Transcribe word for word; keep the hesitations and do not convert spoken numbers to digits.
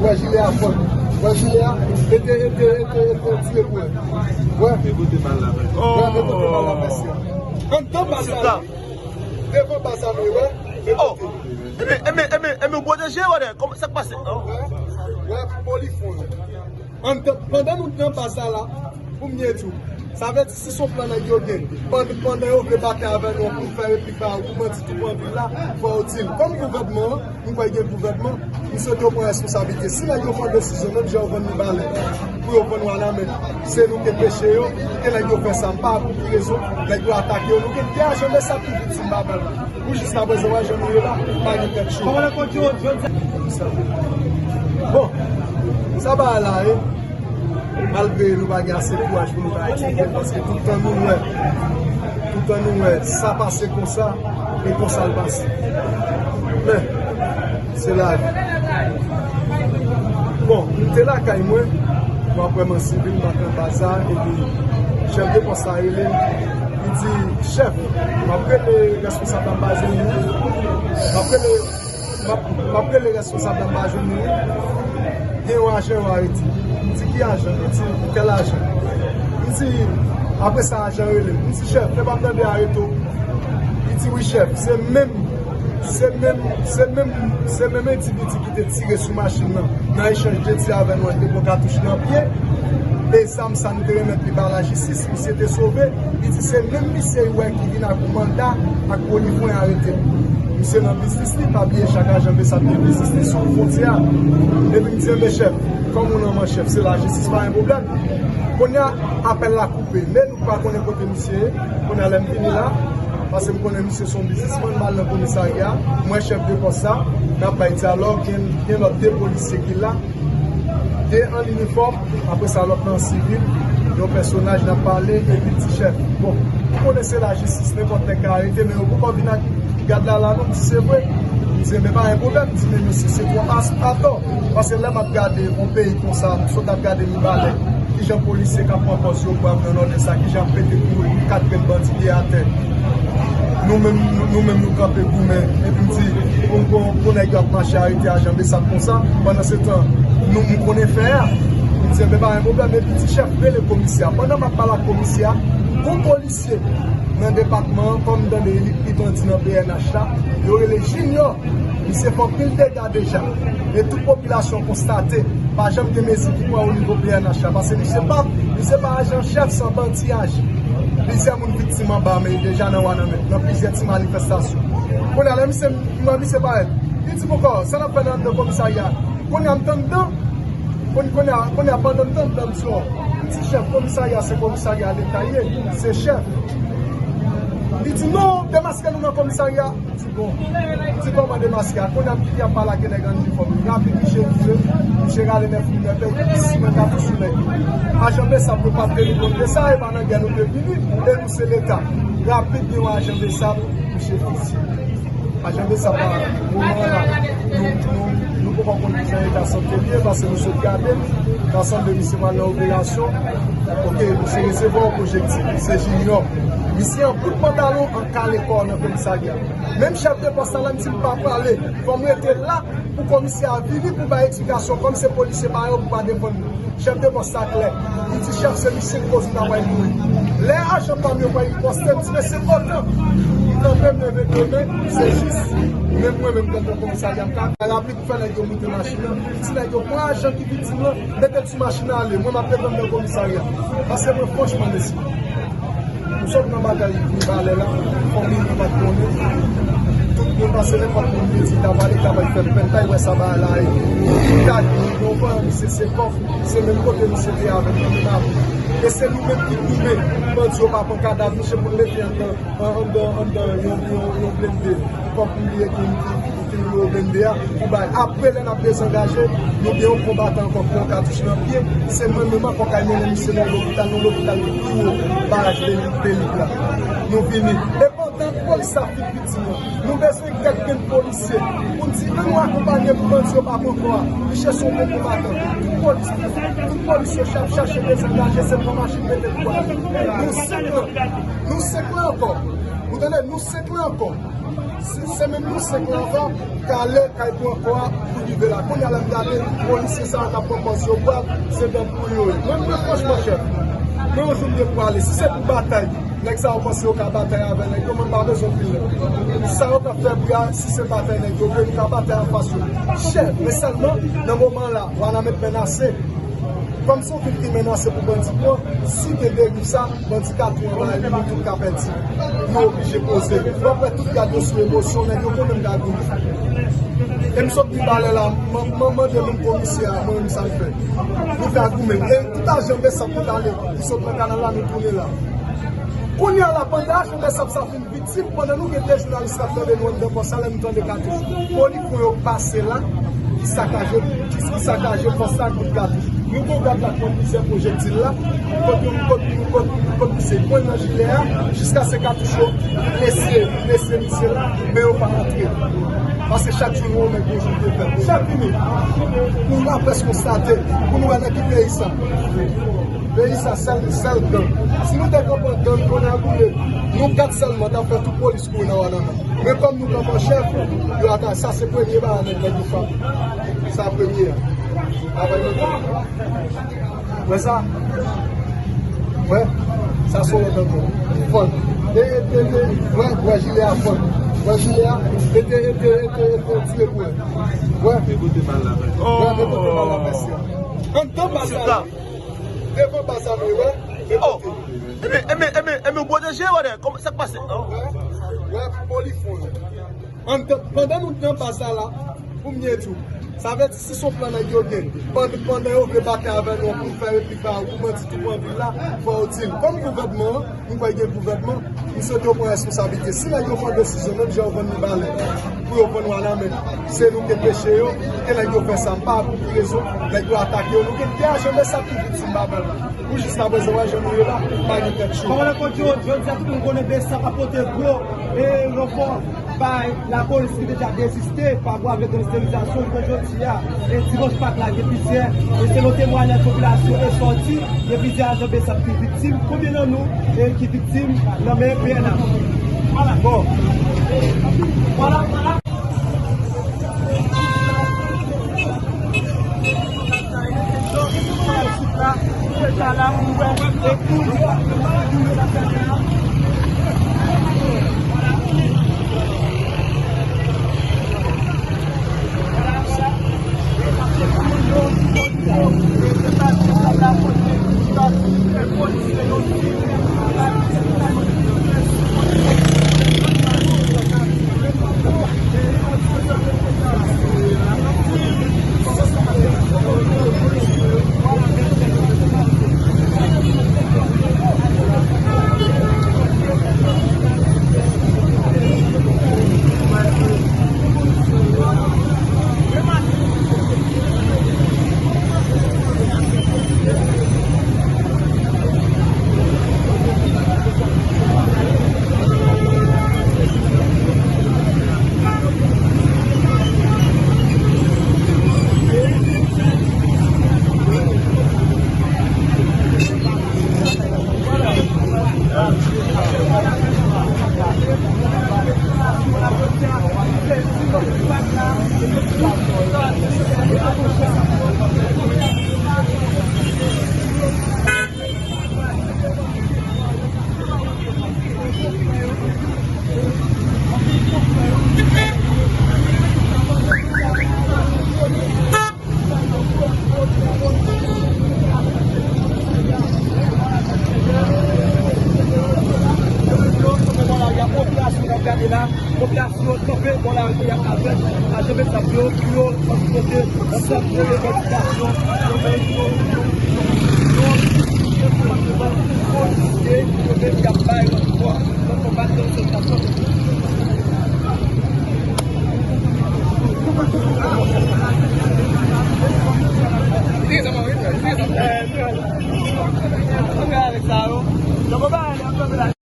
Wè jilè a fò. Wè jilè a. Ete, ete, ete, ete, tire pou wè. Wè. Ekoute mal la, mèsi. Wè, ekoute mal la, mèsi. Anndan baz la. Devan baz la, nou wè. Oh. Ebyen, ebyen, ebyen, ebyen, ou pwoteje, brother. Kòman, sa k pase? Wè, wè, polifon. Anndan, pandan nou nan baz la la, pou m byen di w, sa vle di si se yon plan nèg yo gen, pandan, pandan yo vle batay avè nou pou fè replik ba yo, pou bandi tou pran vil la, fò yo di l. Kòm gouvènman an, nou kwè gen gouvènman, m swete yo pran responsablite. Si nèg yo pran desizyon, menm jan yo vann nou balè, pou yo vann nou Wanament, se nou te peche yo, ke nèg yo fè sa, m pa pou ki rezon, nèg yo atake yo, nou gen de ajan BSAP ki viktim ladan. Pou jiskaprezan, w a jan nou ye la, pa gen tèt cho. Bon, sa bagay la ye. Malgre nou pa gen ase kouraj pou nou ta eksplike l, paske tout tan nou wè, tout tan nou wè, sa pase konsa, e konsa l pase. Men, se lavi. Bon, m te lakay mwen, m ap wè m an sivil, m ap nan baz la, epi chèf de pòs la rele m, li di, chèf, m ap rele responsab la, m pa jwenn li, m ap rele, m ap, m ap rele responsab la, m pa jwenn li, gen yon ajan yo arete. M di, ki ajan? Li di, kèl ajan? M di, apre sa, ajan rele m. M di, chèf, se pa m tande arete w? Li di, wi, chèf, se menm, se menm, se menm, se menm endividi ki te tire sou machin nan, nan echanj de tir avè nou, li te pran katouch nan pye. E zam sa nou te remèt li ba lajistis, misye te sove. Li di se menm misye li wè ki vin ak yon manda ak polifon arete l. Misye nan biznis li, pa bliye chak ajan BSAP gen biznis li sou fwontyè a. Epi m di, enben chèf, kòm ou nan men chèf, se lajistis, pa gen pwoblèm. Kounye a, apèl la koupe. Men nou pa konnen kote misye ye. Kounye a, lè m vini la, paske m konnen misye se yon biznismann, m al nan komisarya, m wè chèf de pòs la, n ap bay dyalòg, gen, gen lòt de polisye ki la, de an linifòm, apre sa lòt la an sivil, yon pèsonaj n ap pale, epi l di chèf, bon, ou konnen se lajistis, nenpòt nèg ka arete, men yo poko vin ak gad la la non, m di se vre, m di men pa gen pwoblèm, m di men mesye se twòp atò, paske lè m ap gade yon peyi konsa, m sot ap gade Mibalè, kijan polisye k ap pran pòz yo brav nan Nòdès la, kijan ap pete kouri, kat grenn bandi pye atè. Nou menm, nou menm nou kanpe goumen, epi m di, pou, pou, pou nèg yo ap mache arete ajan BSAP konsa, pandansetan, nou, m konnen fè a. M di, enben pa gen pwoblèm, epi di chèf, rele komisè a. Pandan m ap pale ak komisè a, gon polisye nan depatman an, kòm m tande li, li bandi nan P N H la, yo rele Junior. Misye fè anpil dega deja. E tout popilasyon konstate, pa janm gen mezi ki pran o nivo P N H la. Paske misye pa, misye pa ajan chèf, se an bandi aji. Plizyè moun viktim anba men deja nan Wanament, nan plizyè ti manifestasyon. Kounye a, lè misye, m wè misye parèt, li di m ankò, sa n ap fè nan anndan komisarya? Kounye a, m t anndan. Kounye, kounye a, kounye a, pandan m t anndan, m di, m di chèf, komisarya, se komisarya Leta ye, se chèf. Li di, non, demaske nou nan komisarya. Di bon, di kòman demaske a, kounye a m kite ap pale ak nèg an inifòm yo. Rapid, misye vire, misye rale nèf milimèt, epi sis mèt katouch sou nèg yo. Ajan BSAP yo pa t teni kont de sa, e pa nan gè nou te vini, e nou se Leta. Rapid, gen yon ajan BSAP, misye fizye. Ajan BSAP la, moman an la, nou, nou, nou poko konn kijan eta sante l ye, paske nou sot gade, ta sanble misye pral nan operasyon. Oke, misye resevwa yon pwojektil, se Junior. Misye an bout pantalon, an kale kò nan komisarya. Menm chèf de pòs la, l di m pa prale. Fò m rete la pou komisè a vini pou bay eksplikasyon. Kòm se polisye pa yo pou pa defann nou. Chèf de pòs la klè. Li di chèf se misye k koz nou ta pral mouri. Lè ajan pa m yo pral riposte, m di mesye otan. M kanpe, m leve demen, se jis. Menm mwen menm kanpe komisarya, m ka rapid fè nèg yo moute machin nan. Ti nèg yo pran ajan ki viktim lan, mete l sou machin nan ale. Mwen m ap leve m nan komisarya. Paske mwen franchman desi. Nou sot nan batay Mibalè la, fanmi nou pa t konnen. Tout moun pase nenpòt moun vin di ta pale, ta pral fè pèn, ta wè sa bagay la ye. Gad, nou pran misye se kòf, se menm kote misye te avèk nou, menm avyon. E se nou menm ki goumen, bandi yo pa pran kadav misye pou l mete anndan, anndan, anndan yon, yon, yon blende. Kòm m bliye ki m te, te yo blende a, pou bay. Apre, lè n ap dezangaje, nou gen yon konbatan ankò ki pran katouch nan pye. Se mwen menm ankò k al mennen misye nan lopital, nan lopital ki pi wo, baraj Pelik, Pelik la. Nou vini. E pandan polis la fin viktim nan, nou bezwen kèk grenn polisye pou n di, ann nou akonpanye pou bandi yo pa pran kò a. Misye se yon bon konbatan. Tout polis, tout polis yo ch ap chache dezangaje, se pran machin mete pou yo. Nou senk lan. Nou senk lan ankò. Ou tande? Nou senk lan ankò. Se, se menm nou senk la ankò k ale kay pran kò a pou rive la. Kounye a la m gade polisye sa yo k ap pran pòz yo brav, se dan pou yo ye. Mwen, mwen franchman chèf, mwen yon jou m gen pou ale. Si se pou batay, nèg sa yo panse yo ka batay avè nèg yo, mwen m pa bezwen pil nèg. Sa yo k ap fè bri a, si se batay nèg yo vle, nou ka batay anfas yo. Chèf, men sèlman nan moman la, Wanament menase. Kòm se yon vil ki menase pou bandi pran, si gen deriv sa, bandi ka tou anvayi li, nou tout ka pèdi. Nou oblije poze. W ap wè tout gad yo sou emosyon, nèg yo konnen m ka goumen. E m sot di balè la, m, m, m mande menm komisè a, mwen menm sa l fè. Nou fè a goumen. E tout ajan BSAP nou t ale, li sot nan kanal la, nou tounen la. Kounye a la, pandan ajan BSAP sa fin viktim, pandan nou gen de jounalis k ap tande nou anndan pòs la, lè nou tande katouch, polifwon yo pase la, ki sakaje, ki, ki sakaje fòs la ak bout katouch. Nou gen yon gad la k pran plizyè pwojektil la, kote, kote, kote, kote misye pran nan jilè a, jiskaske katouch yo blese, blese misye la, men yo pa rantre. Paske chak jou nou remèt yon jou de fèt. Chak minit, pou laprès konstate, pou nou wè nan ki peyi sa. Peyi sa, sèl, sèl gang. Si nou te kanpe an gang, kounye a boule, nou kat sèlman, t ap fè tout polis kouri nan Wanament. Men kòm nou kanpe an chèf, yo atake. Sa se premye bagay nèg, nèg yo frape. Sa premye a. Avè nou. Wè sa? Wè. Sa se yon lòt ankò. Fann. E, e, e, e, wè, wè, jilè a fann. Wè, jilè a. Ete, ete, ete, ete, tire pou wè. Wè. Wè, men kote bal la pèse a. Anndan baz la. Devan baz la, men wè. Oh! Ebyen, ebyen, ebyen, ebyen, ou pwoteje, brother. Kòman, sa k pase? Oh. Wè, wè, polifwon yo. Anndan, pandan nou nan baz la la, pou m byen di w, sa vle di si se yon plan nèg yo gen, pandan, pandan yo vle batay avè nou pou fè replik ba yo, pou bandi tou pran vil la, fò yo di n. Kòm gouvènman an, nou kwè gen gouvènman, m swete yo pran responsablite. Si nèg yo pran desizyon, menm jan yo vann nou balè, pou yo vann Wanament, se nou te peche yo, ke nèg yo fè sa, m pa pou ki rezon, nèg yo atake yo, nou gen de ajan BSAP ki viktim bagay la. Pou jiskaprezan, wè jan nou ye la, pa gen tèt cho. Kòmandan Claudio, jodi a tout moun konnen BSAP ap pote gwo, e, ranfò bay lapolis ki deja deziste pa gwo avèk gang sterilizasyon jounen jodi a. E dimanch Pak la gen plizyè, e selon temwayaj popilasyon e sòti, gen plizyè ajan BSAP ki viktim. Konbyen nan nou, e, ki viktim nan men PNH? Bon. Popilasyon kanpe bò lari a avèk ajan BSAP yo pou yo transpòte ansanm de revandikasyon yo menm yo, yo, yo, yo, yo, yo, yo, yo, yo, yo, yo, yo, yo,